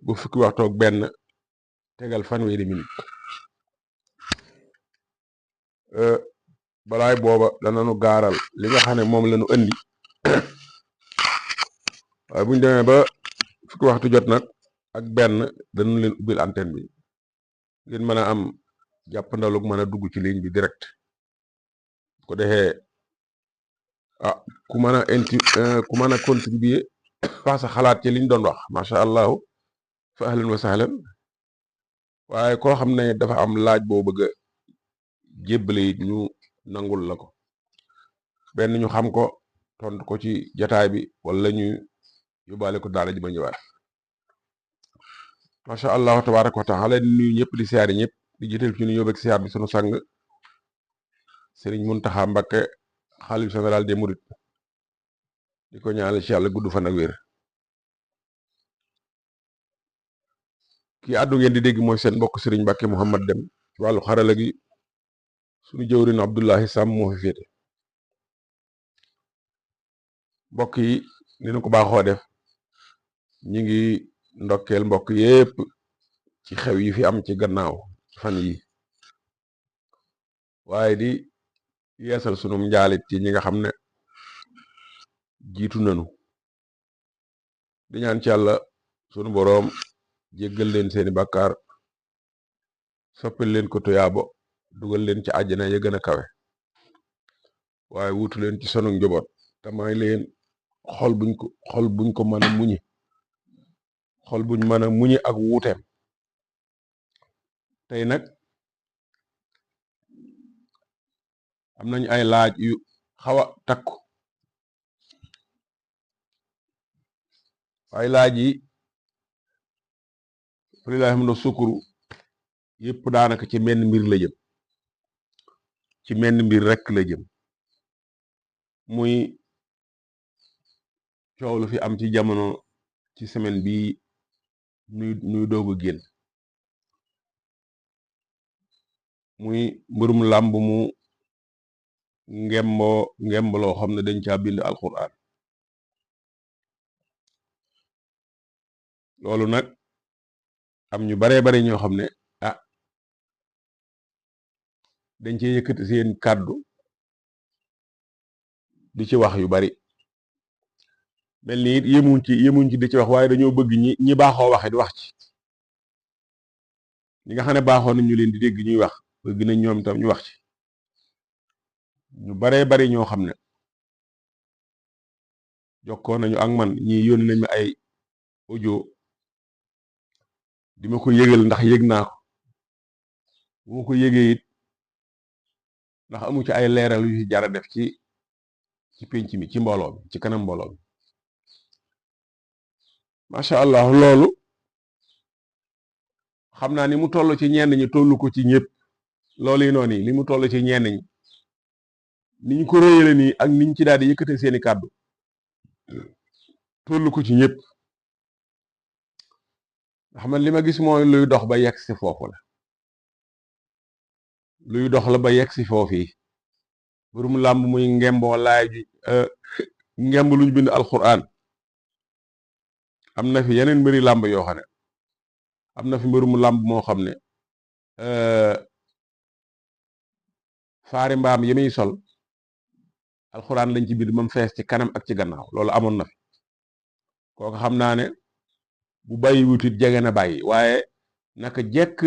bu fukki waxtu ak benn tegal fanweeri minute balaay booba danañu gaaral li nga xam ne moom lañu indi waaye bu ñu demee ba fukki waxtu jot nag ak benn danañu leen ubbil antenne bi ngeen mën a am jàppandalug mën a dugg ci ligne bi direct ko defee ku mën a contribuer wax sa xalaat ci liñ doon wax macha allah fa ahlan wa sahlan waaye koo xam ne dafa am laaj boo bëgg a jébbale it ñu nangul la ko benn ñu xam ko tontu ko ci jataay bi wala ñu yóbbaale ko daala ji ba ñëwaat macha allah tabaraka wa taala di nuyu ñëpp di siyaari ñëpp di jiital ci nuyoo beeg siyaar bi sunu sang Sëriñ Muntaxa Mbakke xalif général des mourides di ko ñaanal ci yàlla gudd fan ak wér kii àddu ngeen di dégg mooy seen mbokk Sëriñ Mbakke Mouhamad Dem ci wàllu xarala gi sunu jëwrin Abdullahi Sam moo fi féete mbokk yi ni nu ko baaxoo def ñi ngi ndokkeel mbokk yépp ci xew yi fi am ci gannaaw fan yi waaye di yeesal sunum njaalit ci ñi nga xam ne jiitu nanu di ñaan ci yàlla sunu boroom jéggal leen seeni bàkkaar soppil leen ko tuyaabo dugal leen ci àjjana ya gën a kawe waaye wutu leen ci sunu njaboot te may leen xol buñ ko mën a muñi xol buñ mën a muñi ak wuuteem tey nag am nañ ay laaj yu xaw a takku ay laaj yi walilahi hamdu sukuru yépp daanaka ci menn mbir la jëm ci menn mbir rekk la jëm muy coow lu fi am ci jamono ci semaine bi nuy doog a génn muy mbirum làmb mu ngembaloo xam ne dañ caa bind alquran loolu nag am ñu baree bari ñoo xam ne dañ cee yëkkati seen kàddu di ci wax yu bari mel ni it yemuñ ci di ci wax waaye dañoo bëgg ñi baaxoo waxe di wax ci ñi nga xam ne baaxoo nañ ñu leen di dégg ñuy wax bëgg nañ ñoom itam ñu wax ci ñu baree bari ñoo xam ne jokkoo nañu ak man ñi yónni nañ ma ay audio di ma ko yëgal ndax yëg naa ko bu ma ko yëgee it ndax amu ci ay leeral yu ci jara def ci pénc mi ci mbooloo mi ci kanam mbooloo mi macha allah loolu xam naa ni mu toll ci ñenn ñi tollu ko ci ñëpp loolu yi noonu li mu toll ci ñenn ñi ni ñu ko réyale nii ak niñ ci daal di yëkkate seeni kàddu tollu ko ci ñëpp ndax man li ma gis mooy luy dox ba yegg si foofu la luy dox la ba yegg si foofii burum làmb muy ngemboo laay ji ngemb luñ bind alquran am na fi yeneen mbiri làmb yoo xam ne am na fi mbirum làmb moo xam ne faari mbaam yi muy sol alxuraan lañ ci bind mam fees ci kanam ak ci gannaaw loolu amoon na fi kooku xam naa ne bu bàyyi wutit jege na bàyyi waaye naka jekk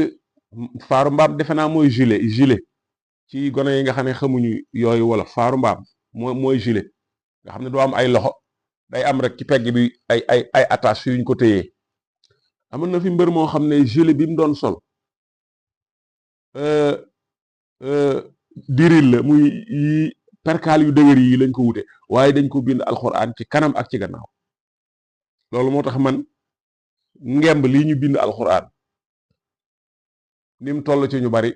faaru mbaam defe naa mooy gilet ci gone yi nga xam ne xamuñu yooyu wala faaru mbaam mooy gilet nga xam ne doo am ay loxo day am rek ci pegg bi ay attache yuñ ko téyee amoon na fi mbër moo xam ne gilet bi mu doon sol diril la muy yi perkaal yu dëgër yi lañ ko wute waaye dañ ko bind alxuraan ci kanam ak ci gannaaw loolu moo tax man ngemb lii ñu bind alxuraan ni mu toll ci ñu bari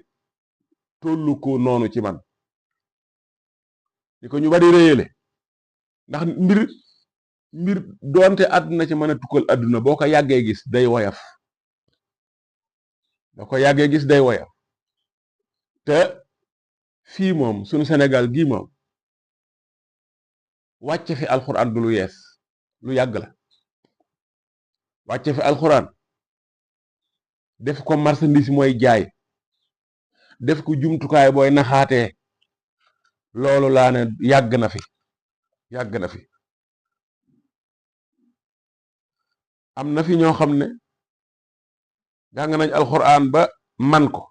tollu ko noonu ci man ni ko ñu bari réyale ndax mbir doonte àdduna ci mën a tukkal àdduna boo ko yàggee gis day woyaf te fii moom suñu Sénégal gii moom wàcce fi alxuraan du lu yees lu yàgg la wàcce fi alxuraan def ko marchandise mooy jaay, def ko jumtukaay booy naxaatee, loolu laa ne yàgg na fi yàgg na fi. am na fi ñoo xam ne jàng nañ alxuraan ba man ko,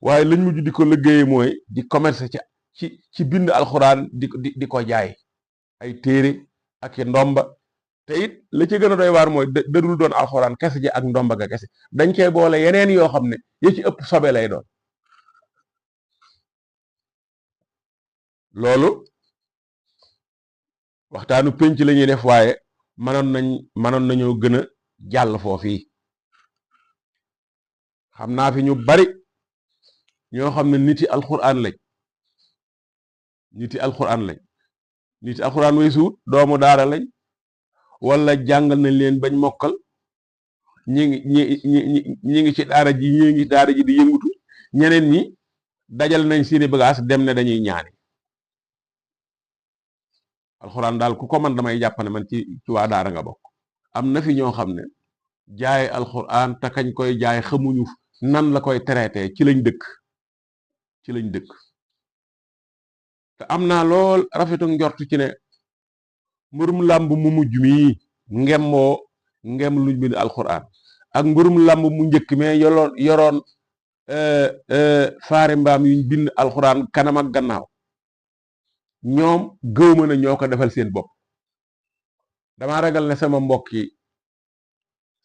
waaye lañ mujj di ko liggéeye mooy di commerce ci bind alxuraan di ko jaay ay téere ak i ndomba. te it la ci gën a doy waar mooy dadul doon alxuraan kese ji ak ndomba ga kese, dañ koy boole yeneen yoo xam ne ya ci ëpp sobe lay doon. loolu waxtaanu pénc la ñuy def, waaye mënoon nañoo gën a jàll foofii. xam naa fi ñu bari ñoo xam ne niti alxuraan lañ niti alxuraan way suut doomu daara lañ, wala jàngal nañ leen bañ mokkal, ñi ngi ci daara ji, ñi ngi daara ji di yëngutu, ñeneen ñi dajal nañ seeni bagage dem ne dañuy ñaani. alxuraan daal ku ko man damay jàpp ne man ci waa daara nga bokk. am na fi ñoo xam ne jaay alxuraan te kañ koy jaay xamuñu nan la koy traité, ci lañ dëkk. te am naa lool rafetu njort ci ne mburum làmb mu mujj mii ngem luñ bind alxuraan, ak mburum làmb mu njëkk mais yoroon faari mbaam yuñ bind alxuraan kanam ak gannaaw, ñoom gëwma na ñoo ko defal seen bopp. dama ragal ne sama mbokk yi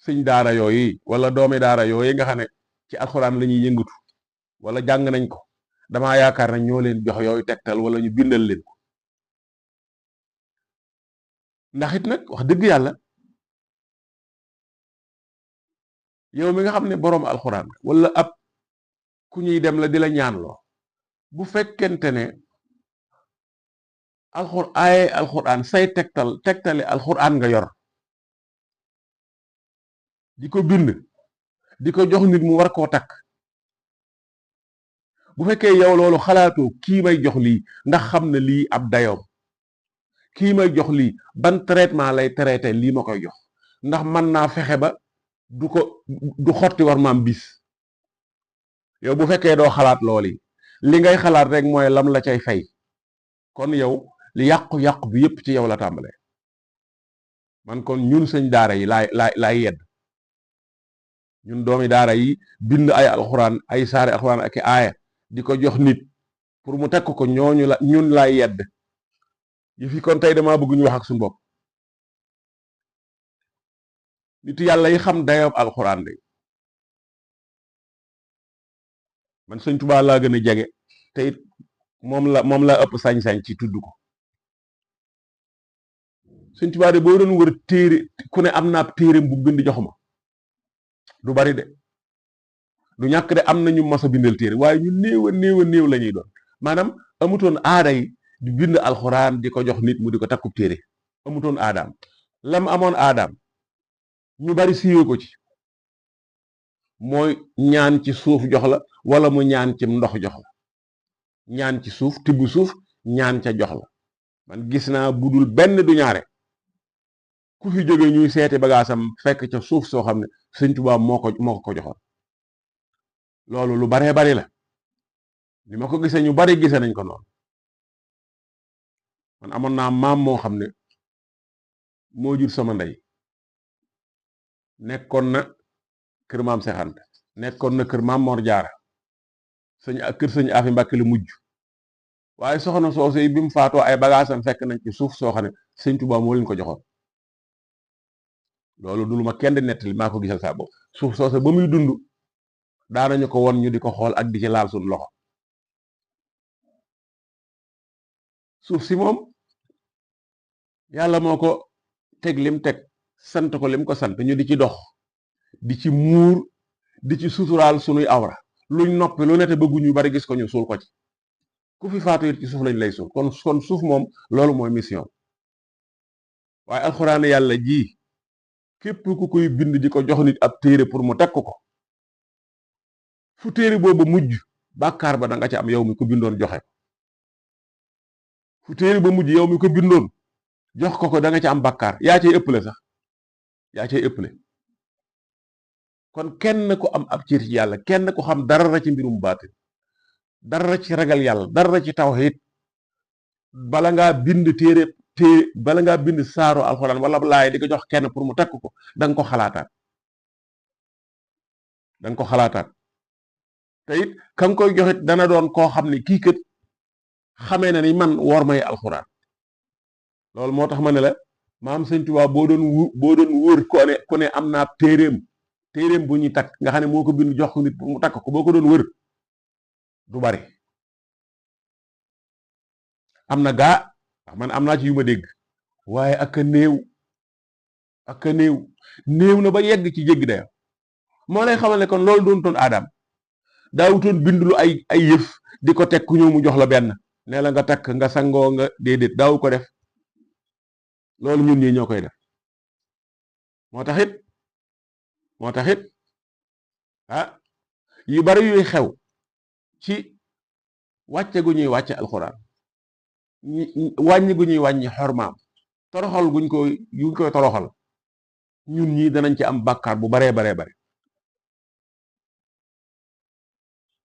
sëñ daara yooyu wala doomi daara yooyu nga xam ne ci alxuraan la ñuy yëngatu wala jàng nañ ko, dama yaakaar na ñoo leen jox yooyu tegtal wala ñu bindal leen ko. ndax it nag wax dëgg yàlla, yow mi nga xam ne boroom alxuraan wala ab ku ñuy dem la di la ñaanloo, bu fekkente ne alxuraan say tegtali alxuraan nga yor, di ko bind di ko jox nit mu war koo takk, bu fekkee yow loolu xalaatoo kii may jox lii ndax xam na lii ab dayoom, kii may jox lii ban traitement lay traité lii ma koy jox, ndax mën naa fexe ba du xotti war maam bis. yow bu fekkee doo xalaat loolu li ngay xalaat rek mooy lam la cay fay, kon yow li yàqu-yàqu bi yépp ci yow la tàmbale. man kon ñun sëñ daara yi laay yedd, ñun doomi daara yi bind ay alxuraan, ay saari alxuraan ak i aaya di ko jox nit pour mu tekk ko, ñun laay yedd yi fi. kon tey dama bëgg ñu wax ak suñu bopp. nit yàlla yi xam dayoob alxuraan de, man sëñ Tuubaa laa gën a jege, te it moom la ëpp sañ-sañ ci tudd ko. sëñ Tuubaa de boo doon wër téere ku ne am naa téere bu bind jox ma, du bari de, du ñàkk de am nañu mas a bindal téere, waaye ñu néew la ñuy doon. maanaam amutoon aada yi di bind alxuraan di ko jox nit mu di ko takkub téere, amutoon aadaam. lam amoon aadaam ñu bari siiwee ko ci, mooy ñaan ci suuf jox la, wala mu ñaan ci ndox jox la, ñaan ci suuf, tibb suuf ñaan ca jox la. man gis naa budul benn du ñaare ku fi jóge ñuy seeti bagaasam fekk ca suuf soo xam ne sëñ Tuubaa moo ko joxoon. loolu lu baree bari la, li ma ko gisee ñu bari gisee nañ ko noonu. man amoon naa maam moo xam ne moo jur sama ndey, nekkoon na kër maam Seex Anta, nekkoon na kër maam Mor Jaara, kër sëñ Afi Mbàkke la mujj, waaye soxna soose yi bi mu faatoo ay bagaasam fekk nañ ci suuf soo xam ne sëñ Tuubaa moo leen ko joxoon. loolu du lu ma kenn di nettali, maa ko gisal saa bopp. suuf soose ba muy dund daanañu ko won ñu di ko xool ak di ci laal suñu loxo. suuf si moom yàlla moo ko teg lim teg, sant ko lim ko sant, ñu di ci dox, di ci muur, di ci suturaal sunuy awra, luñ noppi lu nete bëgguñu bari gis ko ñu suul ko ci. ku fi faatu it ci suuf lañ lay suul. kon suuf moom loolu mooy mission. waaye alxuraan yàlla ji képp ku koy bind di ko jox nit ab téere pour mu tekk ko, fu téere boobu mujj bàkkaar ba da nga ci am yow mi ko bindoon joxe. fu téere ba mujj yow mi ko bindoon jox ko da nga ci am bàkkaar, yaa cay ëpple sax, yaa cay ëpple. kon kenn ku am ab cër ci yàlla kenn ku xam dara ci mbirum baatin dara ci ragal yàlla dara ci tawhid bala ngaa bind bala ngaa bind saaro alxuraan wala laay di ko jox kenn pour mu takk ko da nga ko xalaataat te it ka nga koy joxit dana doon koo xam ne kii kat xamee na ni man woor may alxuraan loolu moo tax ma ne la maam Sëñ Tuubaa boo doon wër ku ne am naa téeréem bu ñuy takk nga xam ne moo ko bind jox ko nit pour mu takk ko boo ko doon wër du bari am na gaa man am naa ci yu ma dégg waaye ak a néew na ba yegg ci jéggi dayo moo lay xamal ne kon loolu doon toon aadam daawutoon bindulu ay yëf di ko teg ku ñëw mu jox la benn ne la nga takk nga sangoo nga déedéet daawu ko def loolu ñun ñi ñoo koy def moo taxit yu bari yuy xew ci wàcce gu ñuy wàcce alxuraan wàññi gu ñuy wàññi xormaam toroxal guñ koy toroxal ñun ñi danañ ci am bàkkaar bu baree bare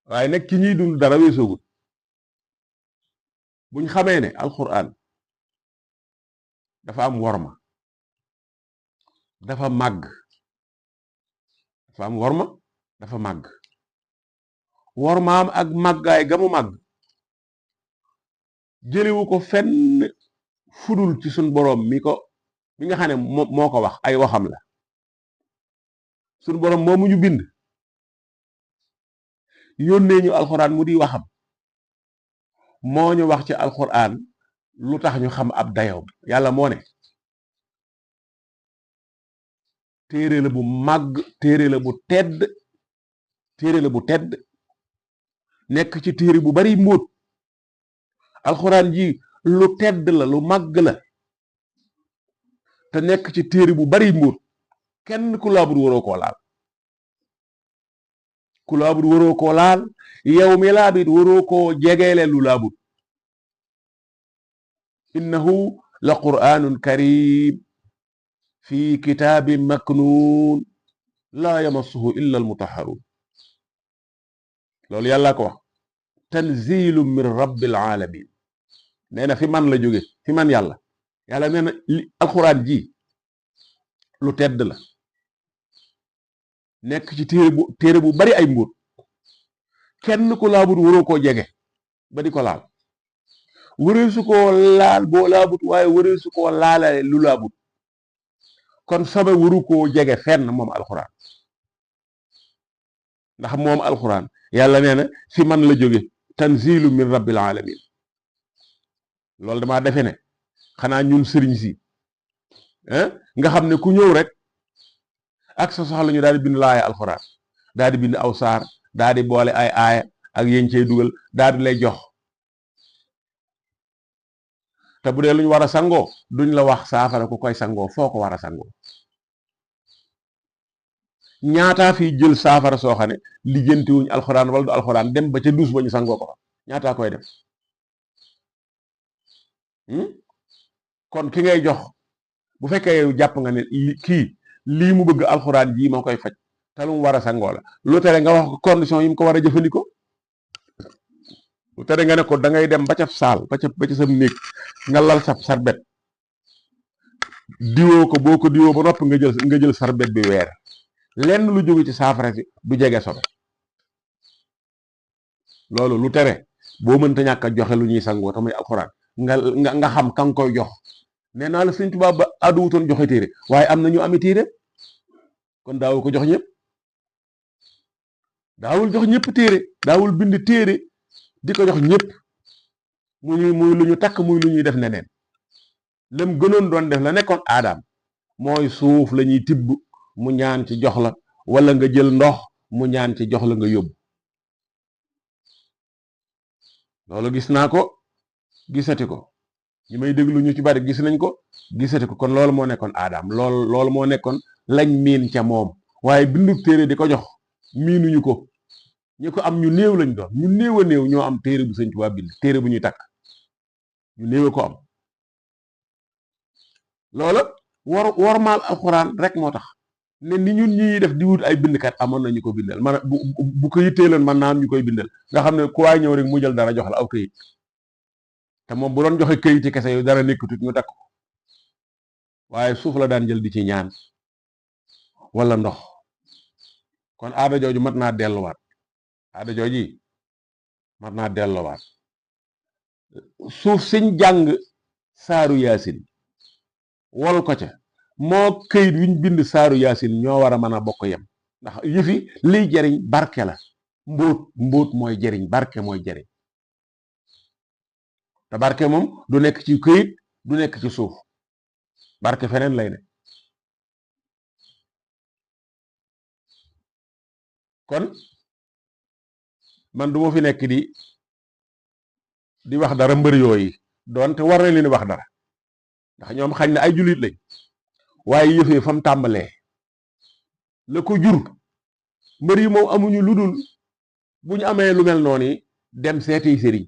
waaye nag ki ñuy dund dara weesoogul buñ xamee ne alxuraan dafa am worma dafa màgg wormaam ak màggaay ga mu màgg jëlewu ko fenn fudul ci suñ boroom mi nga xam ne moo ko wax ay waxam la suñ boroom moomu ñu bind yónnee ñu alxuraan mu di waxam moo ñu wax ci alxuraan lu tax ñu xam ab dayoom yàlla moo ne téere la bu màgg téere la bu tedd nekk ci téere bu bari mbóot alxuraan ji lu tedd la lu màgg la te nekk ci téere bu bari mbóot kenn ku laabut waroo koo laal yow mi laabit waroo koo jegeele lu laabut innahu la qur'anun karim fi kitaabin maknuun laa yamassuhu illa almutahharun loolu yàlla ko wax tanzilum min rabbil alamin nee na fi man la jóge fi man yàlla nee na alxuraan ji lu tedd la nekk ci téere bu bari ay mbóot kenn ku laabut waroo koo jege ba di ko laal wëreesu koo laal boo laabut waaye wëreesu koo laalale lu laabut kon sobe waru koo jege fenn moom alxuraan ndax moom alxuraan yàlla nee na fi man la jóge tanzilu min rabbil alamin loolu damaa defe ne xanaa ñun sëriñ si nga xam ne ku ñëw rek ak sa soxla ñu daal di bind laaya alxuraan daal di bind aw saar daal di boole ay aaya ak yéen cey dugal daal di lay jox te bu dee lu ñu war a sangoo duñ la wax saafara ku koy sangoo foo ko war a sangoo ñaataa fi jël saafara soo xam ne lijjantiwuñ alxuraan wala du alxuraan dem ba ca duus ba ñu sangoo ko fa ñaataa koy def kon ki ngay jox bu fekkee yow jàpp nga ne kii lii mu bëgg alxuraan jii moo koy faj te lu mu war a sangoo la lu tere nga wax ko condition yi mu ko war a jëfandikoo lu tere nga ne ko da ngay dem ba ca saal ba ca sa néeg nga lal sa sarbet diwoo ko boo ko diwoo ba noppi nga jël sarbet bi weer lenn lu jóge ci saafara si du jege sobe loolu lu tere boo mënta ñàkk a joxe lu ñuy sangoo tamit alxuraan nga xam ka nga koy jox nee naa la Sëñ Tuubaa ba àdduwutoon joxe téere waaye am na ñu ami téere kon daawu ko jox ñëpp daawul jox ñëpp téere daawul bind téere di ko jox ñëpp muy lu ñu takk muy lu ñuy def neneen lam gënoon doon def la nekkoon aadaam mooy suuf la ñuy tibb mu ñaan ci jox la wala nga jël ndox mu ñaan ci jox la nga yóbbu loolu gis naa ko gisati ko ñi may déglu ñu ci bari gis nañ ko gisati ko kon loolu moo nekkoon aadaam loolu moo nekkoon lañ miin ca moom waaye bindu téere di ko jox miinuñu ko ñi ko am ñu néew lañ doon ñu néew a néew ñoo am téere bu Sëñ Tuubaa bind téere bu ñuy takk ñu néew a ko am loola wormaal alxuraan rek moo tax ne ni ñun ñi def di wut ay bindkat amoon na ñu ko bindal man bu ko yitteeloon man naa am ñu koy bindal nga xam ne ku waay ñëw rek mu jël dara jox la aw këyit te moom bu doon joxe këyit ci kese yu dara nekkatut ñu takk ko waaye suuf la daan jël di ci ñaan wala ndox kon aada jooju mat naa delluwaat aada jooji mat naa delluwaat suuf siñ jàng saaru yaasin wol ko ca moo këyit wiñ bind saaru yaasin ñoo war a mën a bokk yem ndax yëfi liy jariñ barke la mbóot mooy jariñ barke mooy jariñ te barke moom du nekk ci këyit du nekk ci suuf barke feneen lay ne kon man du ma fi nekk di wax dara mbër yooyu doonte war na leen wax dara ndax ñoom xañ na ay jullit lañ waaye yëfee fam tàmbalee la ko jur mbër yi moom amuñu lu dul bu ñu amee lu mel noonu dem seeti sëriñ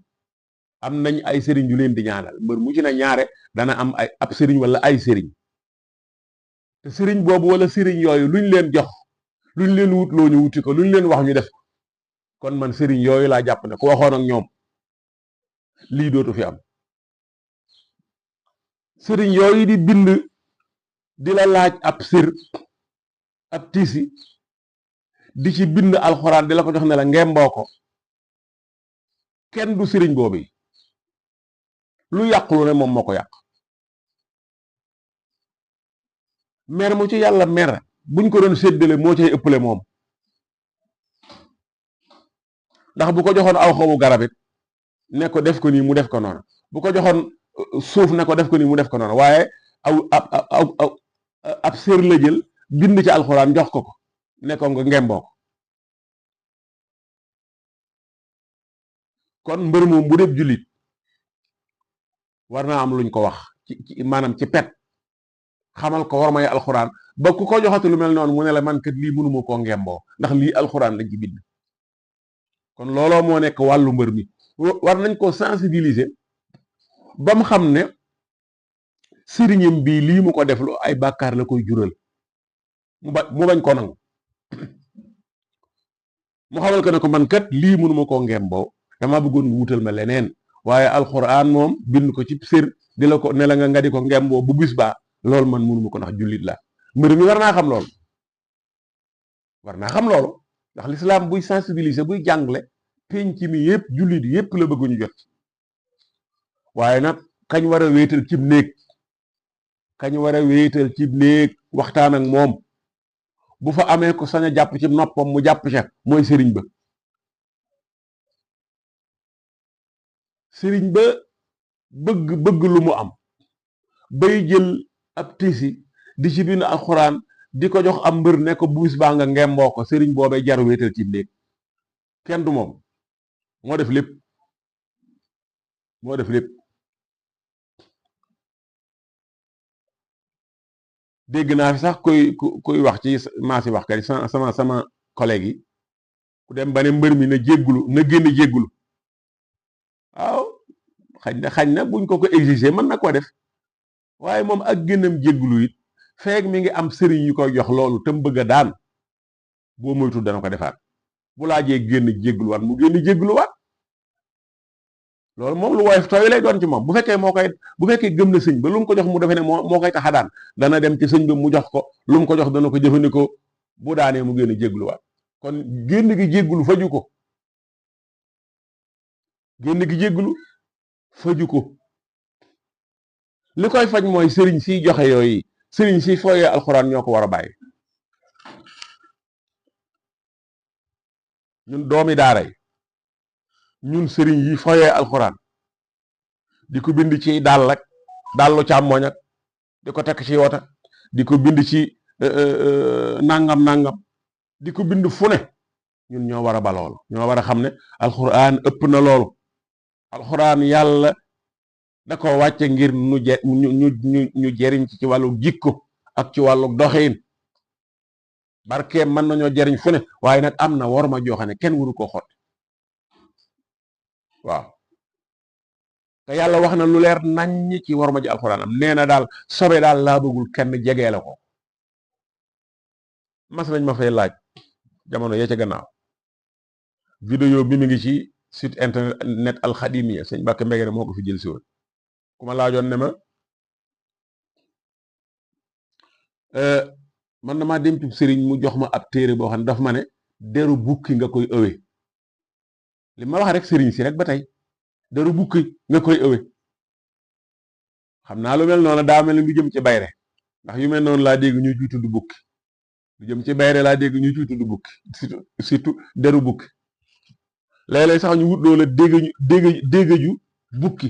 am nañ ay sëriñ yu leen di ñaanal mbër mu ci na ñaare dana am ay ab sëriñ wala ay sëriñ te sëriñ boobu wala sëriñ yooyu luñ leen jox luñ leen wut loo ñu wuti ko luñ leen wax ñu def kon man sëriñ yooyu laa jàpp ne ku waxoon ak ñoom lii dootu fi am sëriñ yooyu di bind di la laaj ab sër ab tiisi di ci bind alxuraan di la ko jox ne la ngemboo ko kenn du sëriñ boobu lu yàqulu ne moom moo ko yàq mer mu ci yàlla mer buñ ko doon séddale moo cay ëppale moom ndax bu ko joxoon aw xobu garabit ne ko def ko nii mu def ko noonu bu ko joxoon suuf ne ko def ko nii mu def ko noonu waaye ab sër la jël bind ci alxuraan jox ko ne ko nga ngemboo ko kon mbër moom bu def jullit war naa am luñ ko wax ci maanaam ci pet xamal ko war may alxuraan ba ku ko joxati lu mel noonu mu ne la man kat lii mënuma koo ngemboo ndax lii alxuraan lañ ci bind kon looloo moo nekk wàllu mbër mi war nañ ko sensibiliser ba mu xam ne sëriñam bii lii mu ko def lu ay bàkkaar la koy jural mu bañ ko nangu mu xamal ko ne ko man kat lii mënuma koo ngemboo dama bëggoon nga wutal ma leneen waaye alxuraan moom bind ko ci sër di la ko ne la nga di ko ngemboo bu bis baa loolu man mënuma ko ndax jullit la mbër mi war naa xam loolu ndax lislaam buy sensibiliser buy jàngale penc mi yépp jullit yépp la bëgguñu jot waaye nag kañ war a wéetal cib néeg waxtaan ak moom bu fa amee ko sañ a jàpp ci noppam mu jàpp ca mooy sëriñ ba bëgg lu mu am bay jël ab tisi di ci bind alxuraan di ko jox am mbër ne ko buus baa nga ngemboo ko sëriñ boobee jar wéetal ci néeg kenn du moom moo def lépp dégg naa fi sax kuy wax ci maasi wax kat sama collègue yi ku dem ba ne mbër mi na génn jéggulu waaw xañ na buñ ko exiger mën na ko def waaye moom ak génnam jéggulu it feeg mi ngi am sëriñ yu koy jox loolu te mu bëgg a daan boo moytu dana ko defaat bu laajee génn jéggluwaat mu génn jéggluwaat loolu moom lu woyof tooy lay doon ci moom bu fekkee gëm na sëñ ba lu mu ko jox mu defe ne moo koy tax a daan dana dem ci sëñ ba mu jox ko lu mu ko jox dana ko jëfandikoo bu daanee mu génn jéggluwaat kon génn gi jégglu faju ko li koy faj mooy sëriñ siy joxe yooyu sëriñ si fooyee alxuraan ñoo ko war a bàyyi ñun doomi daara yi ñun sëriñ yi fooyee alxuraan di ko bind ci dàll ak dàllu càmmoñ ak di ko tekk ci wota di ko bind ci nangam di ko bind fu ne ñun ñoo war a ba loolu ñoo war a xam ne alxuraan ëpp na loolu alxuraan yàlla da ko wàcce ngir ñu jeriñ ci wàllu jikko ak ci wàllu doxiin barkeem mën nañoo jeriñ fu ne waaye nag am na war ma joxe ne kenn waru ko xot waaw te yàlla wax na lu leer naññ ci war ma ji alxuraan am nee na daal sobe daal laa bëggul kenn jegeele ko mas nañ ma fay laaj jamono yee ca gannaaw vidéo bi mi ngi ci site internet alxadimiya sëñ Mbàkke Mbegere moo ko fi jël si woon ku ma laajoon ne ma man damaa dem ci sëriñ mu jox ma ab téere boo xam ne daf ma ne deru bukki nga koy ëwe li ma wax rek sëriñ si rek ba tey deru bukki nga koy ëwe xam naa lu mel noonu daa mel ni lu jëm ci bayre ndax yu mel noonu laa dégg ñu ciy tudd bukki lu jëm ci bayre laa dégg ñu ciy tudd bukki surtout deru bukki léeg-léeg sax ñu wut loola déggaju bukki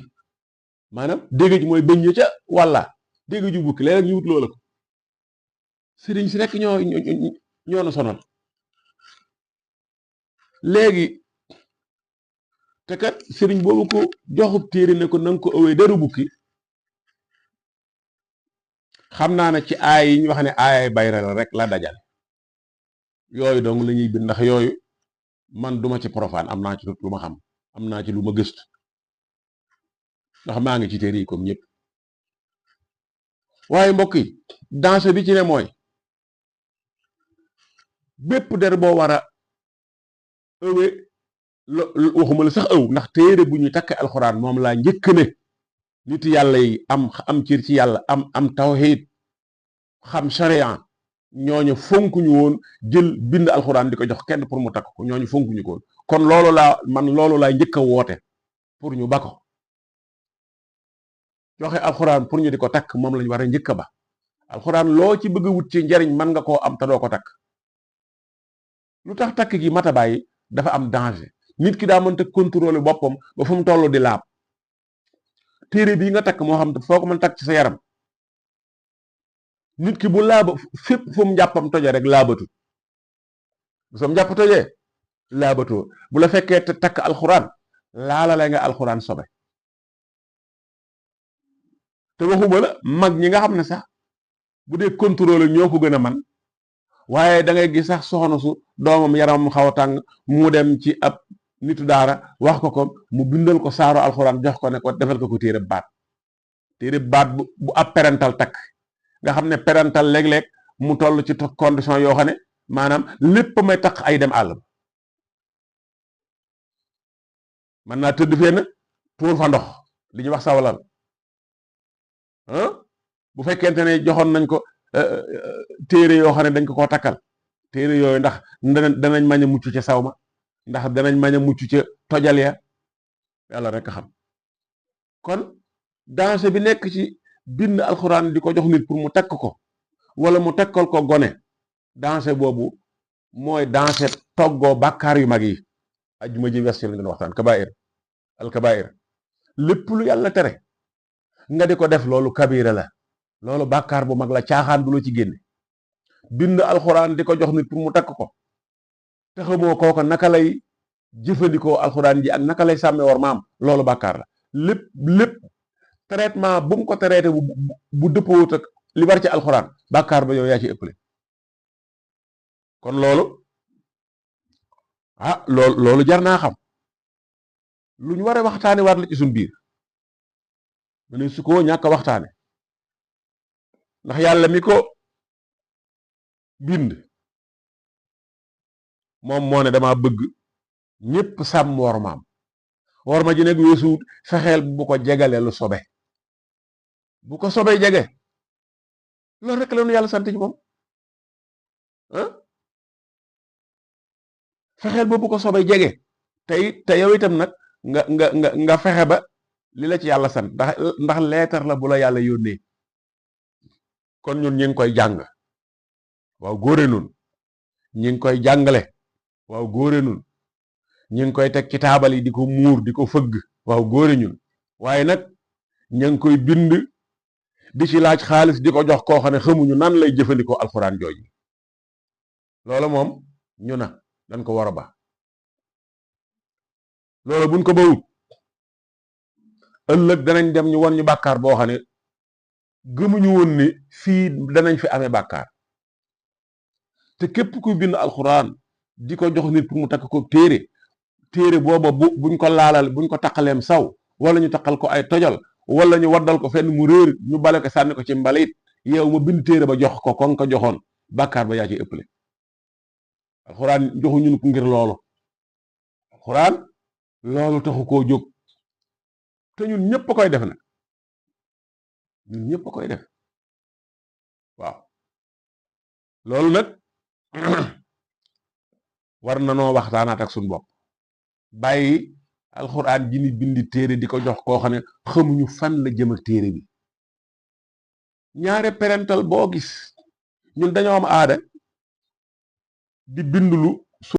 maanaam déggaju mooy bëñ ca walla déggaju bukki léeg-léeg ñu wut loola ko sëriñ si rek ñoo na sonal léegi te kat sëriñ boobu ko joxub téere ne ko nanga ko ëwee deru bukki xam naa ne ci aay yi ñu wax ne aayay bayre la rek la dajal yooyu donc la ñuy bind ndax yooyu man duma ci profane am naa ci lu ma xam am naa ci lu ma gëstu ndax maa ngi ci téere yi comme ñëpp waaye mbokk yi danger bi ci ne mooy bépp der boo war a ëwe waxuma la sax ëw ndax téere bu ñuy takk alxuraan moom laa njëkk ne nit yàlla yi am cër ci yàlla am tawhid xam sharia ñooñu fonkuñu woon jël bind alxuraan di ko jox kenn pour mu takk ko ñooñu fonkuñu ko woon kon loolu laa njëkk a woote pour ñu ba ko joxe alxuraan pour ñu di ko takk moom lañu war a njëkk a ba alxuraan loo ci bëgg a wut ci njariñ mën nga koo am te doo ko takk lu tax takk gi mata bàyyi dafa am danger nit ki daa mënta contrôler boppam ba fu mu toll di laab téere bii nga takk moo xam foo ko mën takk ci sa yaram nit ki bu laaba fépp fu mu njàppam toje rek laabatut bu sam njàpp tojee laabatoo bu la fekkee te takk alxuraan laalale nga alxuraan sobe te waxuma la mag ñi nga xam ne sax bu dee contrôler ñoo ko gën a man waaye da ngay gis sax soxna su doomam yaramam xaw a tàng mu dem ci ab nitu daara wax ko mu bindal ko saaro alxuraan jox ko ne ko defal ko téere baat bu ab parental takk nga xam ne parental léeg-léeg mu toll ci condition yoo xam ne maanaam lépp may tax ay dem àll ba mën naa tëdd fenn tuur fa ndox li ñuy wax sawalal bu fekkente ne joxoon nañ ko téere yoo xam ne dañ ko koo takkal téere yooyu ndax danañ mañ a mucc ca saw ma ndax danañ mañ a mucc ca tojal ya yàlla rek a xam kon danger bi nekk ci bind alxuraan di ko jox nit pour mu takk ko wala mu takkal ko gone danger boobu mooy danger toggoo bàkkaar yu mag yi ajjuma ji wes ci lañ doon waxtaan kabair al kabair lépp lu yàlla tere nga di ko def loolu kabira la loolu bàkkaar bu mag la caaxaan du la ci génne bind alxuraan di ko jox nit pour mu takk ko te xamoo kooko naka lay jëfandikoo alxuraan ji ak naka lay sàmme war maam loolu bàkkaar la lépp traitement bu mu ko traité bu dëppoowut ak li war ci alxuraan bàkkaar ba yow yaa ci ëppale kon loolu loolu jar naa xam lu ñu war a waxtaane waat la ci suñ biir mu ne su ko ñàkk a waxtaane ndax yàlla mi ko bind moom moo ne dama bëgg ñépp sàmm wormaam worma ji nekk weesu fexeel bu ko jegale lu sobe bu ko sobe jege loolu rek la nu yàlla sant ci moom fexeel ba bu ko sobe jege te yow itam nag nga fexe ba li la ci yàlla sant ndax leetar la bu la yàlla yónnee kon ñun ñi ngi koy jàng waaw góore nun ñi ngi koy jàngale waaw góore nun ñi ngi koy teg ci taabal yi di ko muur di ko fëgg waaw góore ñun waaye nag ña ngi koy bind di ci laaj xaalis di ko jox koo xam ne xamuñu nan lay jëfandikoo alxuraan jooju loolu moom ñu na dañ ko war a ba loolu buñ ko bawut ëllëg danañ dem ñu won ñu bàkkaar boo xam ne gëmuñu woon ni fii danañ fi amee bàkkaar te képp kuy bind alxuraan di ko jox nit pour mu takk ko téere booba buñ ko laalal buñ ko taqaleem saw wala ñu taqal ko ay tojal wala ñu waddal ko fenn mu réer ñu bale ko sànni ko ci mbalit yow ma bind téere ba jox ko kon ko joxoon bàkkaar ba yaa ci ëppale alxuraan joxuñu ko ngir loolu. alxuraan loolu taxu koo jóg te ñun ñëpp a koy def nag ñun ñëpp a koy def waaw loolu nag war na noo waxtaanaat ak suñu bopp bàyyi alxuraan ji ni bindi téere di ko jox koo xam ne xamuñu fan la jëm ak téere bi ñaare parental boo gis ñun dañoo am aada di bindulu